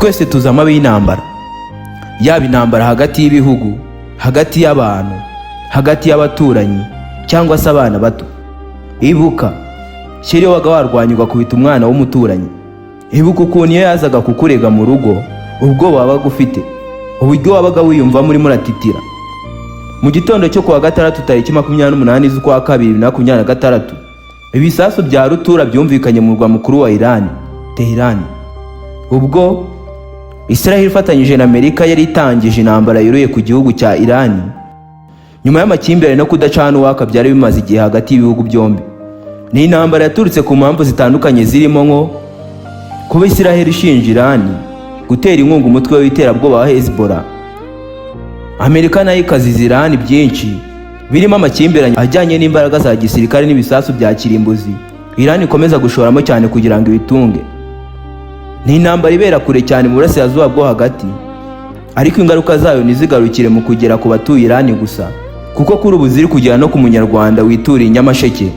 Twese tuzi amabi y'intambara, yaba intambara hagati y'ibihugu, hagati y'abantu, hagati y'abaturanyi cyangwa se abana bato. Ibuka kera iyo wabaga warwanye ugakubita umwana w'umuturanyi. Ibuka ukuntu iyo yazaga kukurega mu rugo, ubwoba wabaga ufite, uburyo wabaga wiyumvamo urimo uratitira. Mu gitondo cyo kuwa gatandatu, tariki 28 z'ukwa kabiri 2026, ibisasu bya rutura byumvikanye mu murwa mukuru wa Iran, Tehran, ubwo Israel ifatanyije na Amerika yari itangije intambara yeruye ku gihugu cya Iran, nyuma y'amakimbirane no kudacana uwaka byari bimaze igihe hagati y'ibihugu byombi. Ni intambara yaturutse ku mpamvu zitandukanye, zirimo nko kuba Israel ishinja Iran gutera inkunga umutwe w'iterabwoba wa Hezbollah, Amerika nayo ikaziza Iran byinshi birimo amakimbirane ajyanye n'imbaraga za gisirikare n'ibisasu bya kirimbuzi Iran ikomeza gushoramo cyane kugira ngo ibitunge. Ni intambara ibera kure cyane mu Burasirazuba bwo Hagati, ariko ingaruka zayo ntizigarukire mu kugera ku batuye Iran gusa, kuko kuri ubu ziri kugera no ku Munyarwanda wituriye Nyamasheke.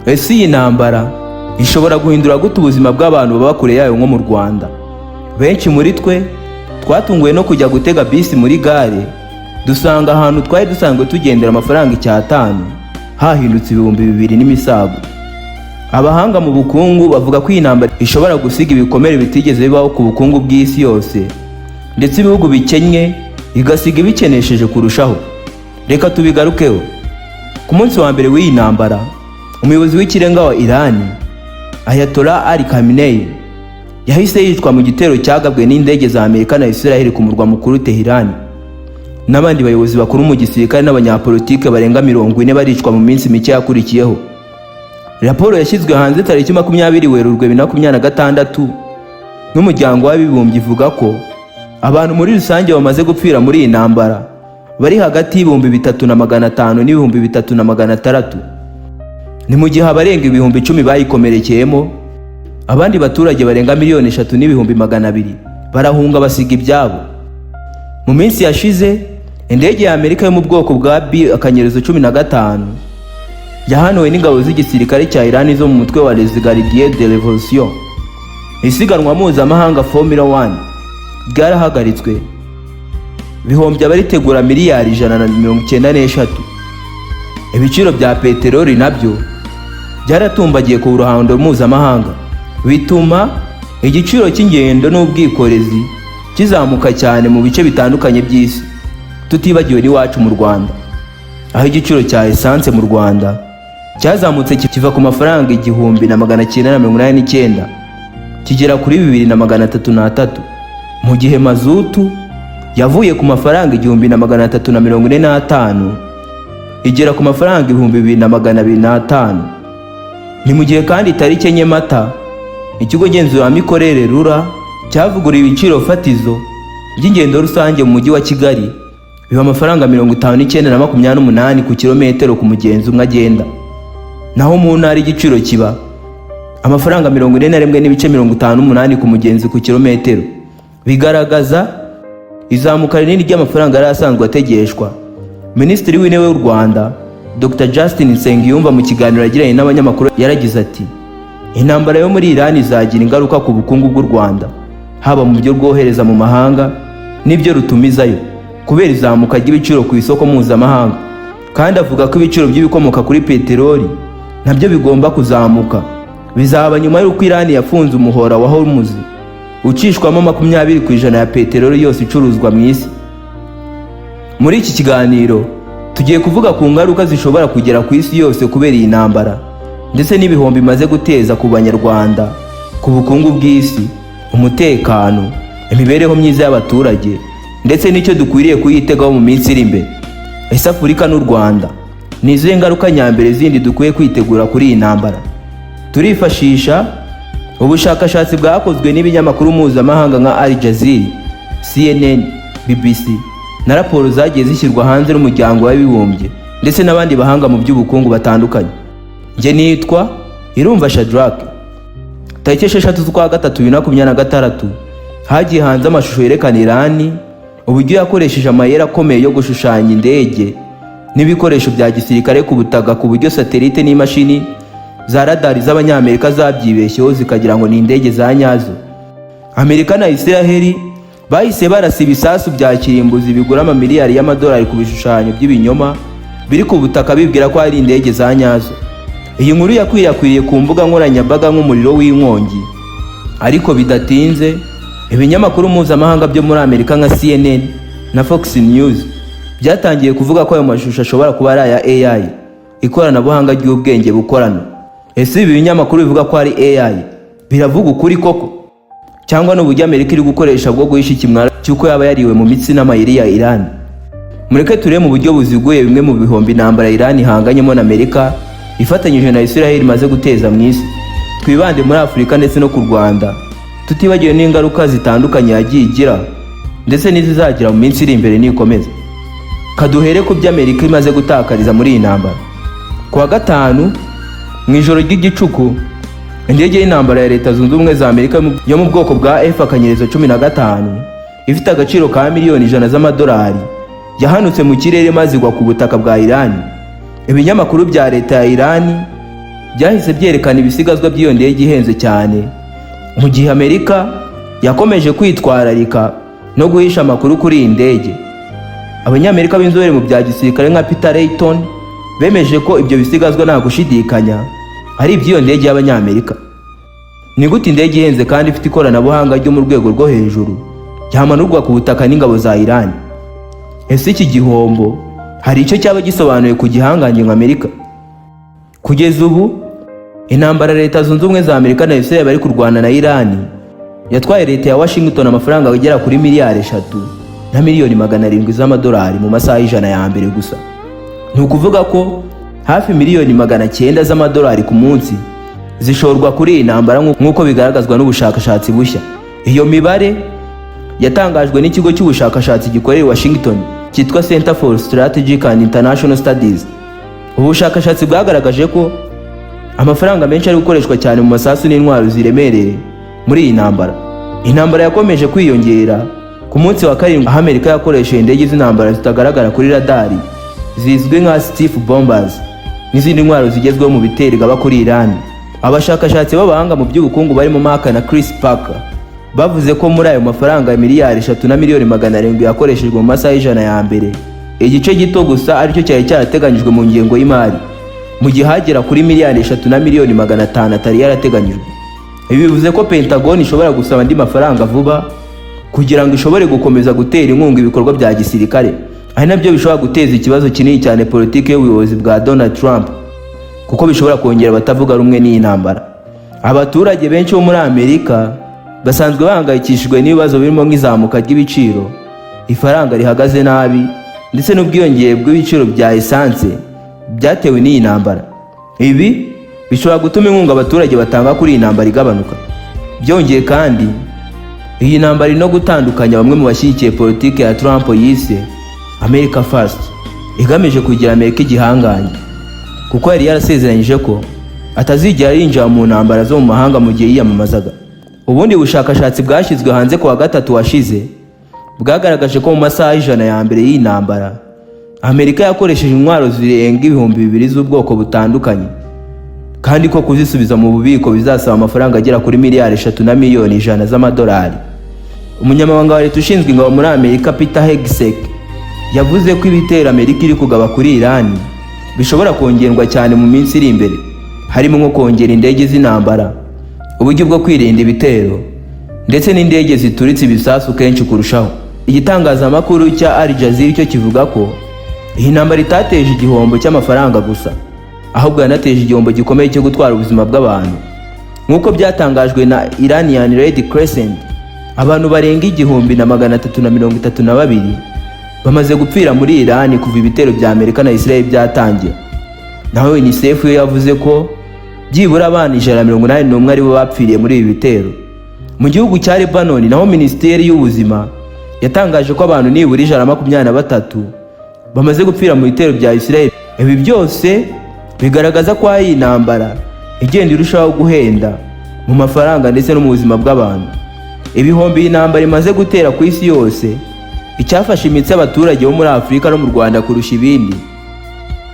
Ese iyi ntambara ishobora guhindura gute ubuzima bw'abantu baba kure yayo, nko mu Rwanda? Benshi muri twe twatunguwe no kujya gutega bisi muri gare, dusanga ahantu twari dusanzwe tugendera amafaranga 5,000 hahindutse 2000 n'imisago. Abahanga mu bukungu bavuga ko iyi ntambara ishobora gusiga ibikomere bitigeze bibaho ku bukungu bw'isi yose, ndetse ibihugu bikennye igasiga ibikenesheje kurushaho. Reka tubigarukeho. Ku munsi wa mbere w'iyi ntambara, umuyobozi w'ikirenga wa Irani, Ayatollah Ali Khamenei, yahise yicwa mu gitero cyagabwe n'indege za Amerika na Israel ku murwa mukuru Tehran. N'abandi bayobozi bakuru mu gisirikare n'abanyapolitike barenga 40 baricwa mu minsi mike yakurikiyeho. Raporo yashyizwe hanze tariki 20 Werurwe 2026 n'Umuryango w'Abibumbye ivuga ko abantu muri rusange bamaze gupfira muri iyi ntambara bari hagati y'3500 n'3600, ni mu gihe abarenga 10,000 bayikomerekeyemo. Abandi baturage barenga miliyoni 3.2 million barahunga basiga ibyabo. Mu minsi yashize, indege ya Amerika yo mu bwoko bwa B-15 yahanuwe n'ingabo z'igisirikare cya Iran zo mu mutwe wa Les Gardiens de Révolution. Isiganwa mpuzamahanga Formula 1 ryarahagaritswe, bihombya abaritegura miliyari 193. Ibiciro bya peteroli nabyo byaratumbagiye ku ruhando mpuzamahanga, bituma igiciro cy'ingendo n'ubwikorezi kizamuka cyane mu bice bitandukanye by'isi, tutibagiwe n'iwacu mu Rwanda, aho igiciro cya esanse mu Rwanda cyazamutse kiva ku mafaranga 1989 kigera kuri 2303, mu gihe mazutu yavuye ku mafaranga 1345 igera ku mafaranga 2205. Ni mu gihe kandi tariki 4 Mata ikigo ngenzuramikorere RURA cyavuguruye ibiciro fatizo by'ingendo rusange mu Mujyi wa Kigali, biba amafaranga 59.28 ku kilometero ku mugenzi umwe agenda, naho mu ntara igiciro kiba amafaranga 41.58 ku mugenzi ku kilometero, bigaragaza izamuka rinini ry'amafaranga yari asanzwe ategeshwa. Minisitiri w'Intebe w'u Rwanda, Dr Justin Nsengiyumva, mu kiganiro yagiranye n'abanyamakuru yaragize ati: "Intambara yo muri Iran izagira ingaruka ku bukungu bw'u Rwanda, haba mu byo rwohereza mu mahanga n'ibyo rutumizayo, kubera izamuka ry'ibiciro ku isoko mpuzamahanga." Kandi avuga ko ibiciro by'ibikomoka kuri peteroli nabyo bigomba kuzamuka. Bizaba nyuma y'uko Iran yafunze umuhora wa Hormuz ucishwamo 20% ya peteroli yose icuruzwa mu isi. Muri iki kiganiro tugiye kuvuga ku ngaruka zishobora kugera ku isi yose kubera iyi ntambara, ndetse n'ibihombo imaze guteza ku Banyarwanda, ku bukungu bw'isi, umutekano, imibereho myiza y'abaturage, ndetse n'icyo dukwiriye kuyitegaho mu minsi iri imbere. Ese Afurika n'u Rwanda, ni izihe ngaruka nyambere zindi dukwiye kwitegura kuri iyi ntambara? Turifashisha ubushakashatsi bwakozwe n'ibinyamakuru mpuzamahanga nka Al Jazeera, CNN, BBC na raporo zagiye zishyirwa hanze n'Umuryango w'Abibumbye ndetse n'abandi bahanga mu by'ubukungu batandukanye. Njye nitwa Irumva Shadrack. Tariki 6 z'ukwa gatatu 2026 hagiye hanze amashusho yerekana Irani uburyo yakoresheje amayeri akomeye yo gushushanya indege n'ibikoresho bya gisirikare ku butaka, ku buryo satelite n'imashini za radari z'Abanyamerika zabyibeshyeho zikagira ngo ni indege za nyazo. Amerika na Isiraheli bahise barasa ibisasu bya kirimbuzi bigura amamiliyari y'amadolari ku bishushanyo by'ibinyoma biri ku butaka, bibwira ko ari indege za nyazo. Iyi nkuru yakwirakwiriye ku mbuga nkoranyambaga nk'umuriro w'inkongi, ariko bidatinze ibinyamakuru mpuzamahanga byo muri Amerika nka CNN na Fox News byatangiye kuvuga ko ayo mashusho ashobora kuba ari aya AI, ikoranabuhanga ry'ubwenge bukorano. Ese ibi binyamakuru bivuga ko ari AI biravuga ukuri koko, cyangwa ni uburyo Amerika iri gukoresha bwo guhisha ikimwaro cy'uko yaba yariwe mu mitsi n'amayeri ya Iran? Mureke turebe mu buryo buziguye bimwe mu bihombo intambara Iran ihanganyemo na Amerika ifatanyije na Israel imaze guteza mu isi. Twibande muri Afurika ndetse no ku Rwanda, tutibagiwe n'ingaruka zitandukanye yagiye igira ndetse n'izizagira mu minsi iri imbere nikomeza. Kaduhere ku byo Amerika imaze gutakariza muri iyi ntambara. Ku wa gatanu mu ijoro ry'igicuku, indege y'intambara ya Leta Zunze Ubumwe za Amerika yo mu bwoko bwa F*15 ifite agaciro ka miliyoni 100 z'amadolari yahanutse mu kirere maze igwa ku butaka bwa Irani. Ibinyamakuru bya leta ya Irani byahise byerekana ibisigazwa by'iyo ndege ihenze cyane, mu gihe Amerika yakomeje kwitwararika no guhisha amakuru kuri iyi ndege. Abanyamerika b'inzobere mu bya gisirikare nka Peter Layton bemeje ko ibyo bisigazwa nta gushidikanya ari iby'iyo ndege y'Abanyamerika. Ni gute indege ihenze kandi ifite ikoranabuhanga ryo mu rwego rwo hejuru yamanurwa ku butaka n'ingabo za Irani? Ese iki gihombo hari icyo cyaba gisobanuye ku gihangange nka Amerika? Kugeza ubu, intambara Leta Zunze Ubumwe za Amerika na Israel bari kurwana na Irani yatwaye leta ya Washington amafaranga agera kuri miliyari 3 na miliyoni 700 z'amadolari mu masaha 100 ya mbere gusa. Ni ukuvuga ko hafi miliyoni 900 z'amadolari ku munsi zishorwa kuri iyi ntambara, nk'uko bigaragazwa n'ubushakashatsi bushya. Iyo mibare yatangajwe n'ikigo cy'ubushakashatsi gikorera i Washington cyitwa Center for Strategic and International Studies. Ubu bushakashatsi bwagaragaje ko amafaranga menshi ari gukoreshwa cyane mu masasu n'intwaro ziremereye muri iyi ntambara. Intambara yakomeje kwiyongera ku munsi wa karindwi, aho Amerika yakoresheje indege z'intambara zitagaragara kuri radari zizwi nka stealth bombers n'izindi ntwaro zigezweho mu bitero igaba kuri Iran. Abashakashatsi b'abahanga mu by'ubukungu barimo Mark na Chris Parker bavuze ko muri ayo mafaranga miliyari 3 na miliyoni 700 yakoreshejwe mu masaha 100 ya mbere, igice gito gusa aricyo cyari cyarateganyijwe mu ngengo y'imari, mu gihe hagera kuri miliyari 3 na miliyoni 500 atari yarateganyijwe. Ibi bivuze ko Pentagon ishobora gusaba andi mafaranga vuba kugira ngo ishobore gukomeza gutera inkunga ibikorwa bya gisirikare, ari nabyo bishobora guteza ikibazo kinini cyane politiki y'ubuyobozi bwa Donald Trump, kuko bishobora kongera abatavuga rumwe n'iyi ntambara. Abaturage benshi bo muri Amerika basanzwe bahangayikishijwe n'ibibazo birimo nk'izamuka ry'ibiciro, ifaranga rihagaze nabi ndetse n'ubwiyongere bw'ibiciro bya esanse byatewe n'iyi ntambara. Ibi bishobora gutuma inkunga abaturage batanga kuri iyi ntambara igabanuka. Byongeye kandi, iyi ntambara iri no gutandukanya bamwe mu bashyigikiye politiki ya Trump yise America First, igamije kugira Amerika igihangange, kuko yari yarasezeranyije ko atazigera yinjira mu ntambara zo mu mahanga mu gihe yiyamamazaga. Ubundi bushakashatsi bwashyizwe hanze ku wa gatatu washize bwagaragaje ko mu masaha 100 ya mbere y'iyi ntambara, Amerika yakoresheje intwaro zirenga 2000 z'ubwoko butandukanye, kandi ko kuzisubiza mu bubiko bizasaba amafaranga agera kuri miliyari 3 na miliyoni 100 z'amadolari. Umunyamabanga wa leta ushinzwe ingabo muri Amerika, Peter Hegseth, yavuze ko ibitero Amerika iri kugaba kuri Irani bishobora kongerwa cyane mu minsi iri imbere, harimo nko kongera indege z'intambara, uburyo bwo kwirinda ibitero ndetse n'indege zituritse ibisasu kenshi kurushaho. Igitangazamakuru cya Al Jazeera cyo kivuga ko iyi ntambara itateje igihombo cy'amafaranga gusa, ahubwo yanateje igihombo gikomeye cyo gutwara ubuzima bw'abantu. Nk'uko byatangajwe na Iranian Red Crescent, abantu barenga 1332 bamaze gupfira muri Iran kuva ibitero bya Amerika na Israel byatangira. Naho UNICEF yo yavuze ko byibura abana 181 aribo bapfiriye muri ibi bitero. Mu gihugu cya Lebanon naho, Minisiteri y'Ubuzima yatangaje ko abantu nibura 123 bamaze gupfira mu bitero bya Israel. Ibi byose bigaragaza ko ari intambara igenda irushaho guhenda mu mafaranga ndetse no mu buzima bw'abantu. Ibihombo iyi ntambara imaze gutera ku isi yose, icyafashe imitsi y'abaturage bo muri Afurika no mu Rwanda kurusha ibindi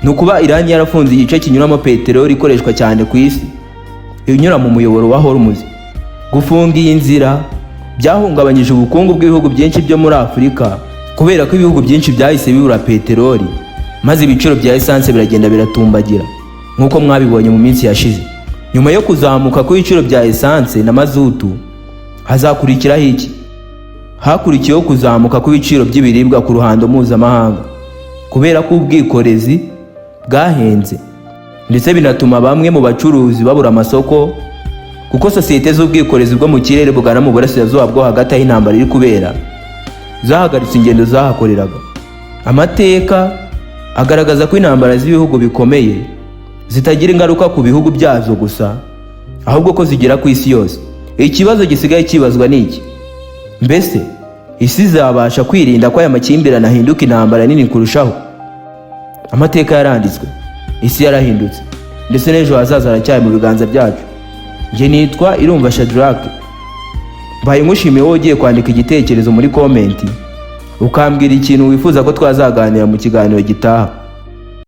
ni ukuba Iran yarafunze igice kinyuramo peteroli ikoreshwa cyane ku isi, inyura mu muyoboro wa Hormuz. Gufunga iyi nzira Byahungabanyije ubukungu bw'ibihugu byinshi byo muri Afurika, kubera ko ibihugu byinshi byahise bibura peteroli, maze ibiciro bya esanse biragenda biratumbagira, nk'uko mwabibonye mu minsi yashize. Nyuma yo kuzamuka kw'ibiciro bya esanse na mazutu, hazakurikiraho iki? Hakurikiyeho kuzamuka kw'ibiciro by'ibiribwa ku ruhando mpuzamahanga, kubera ko ubwikorezi bwahenze, ndetse binatuma bamwe mu bacuruzi babura amasoko, kuko sosiyete z'ubwikorezi bwo mu kirere bugana mu Burasirazuba bwo Hagati, aho intambara iri kubera, zahagaritse ingendo zahakoreraga. Amateka agaragaza ko intambara z'ibihugu bikomeye zitagira ingaruka ku bihugu byazo gusa, ahubwo ko zigera ku isi yose. Ikibazo gisigaye kibazwa ni iki: mbese isi izabasha kwirinda ko aya makimbirane ahinduka intambara nini kurushaho? Amateka yaranditswe, isi yarahindutse, ndetse n'ejo hazaza haracyari mu biganza byacu. Njye nitwa Irumva Shadrack. Mbaye nkushimiye wowe ugiye kwandika igitekerezo muri comment, ukambwira ikintu wifuza ko twazaganira mu kiganiro gitaha.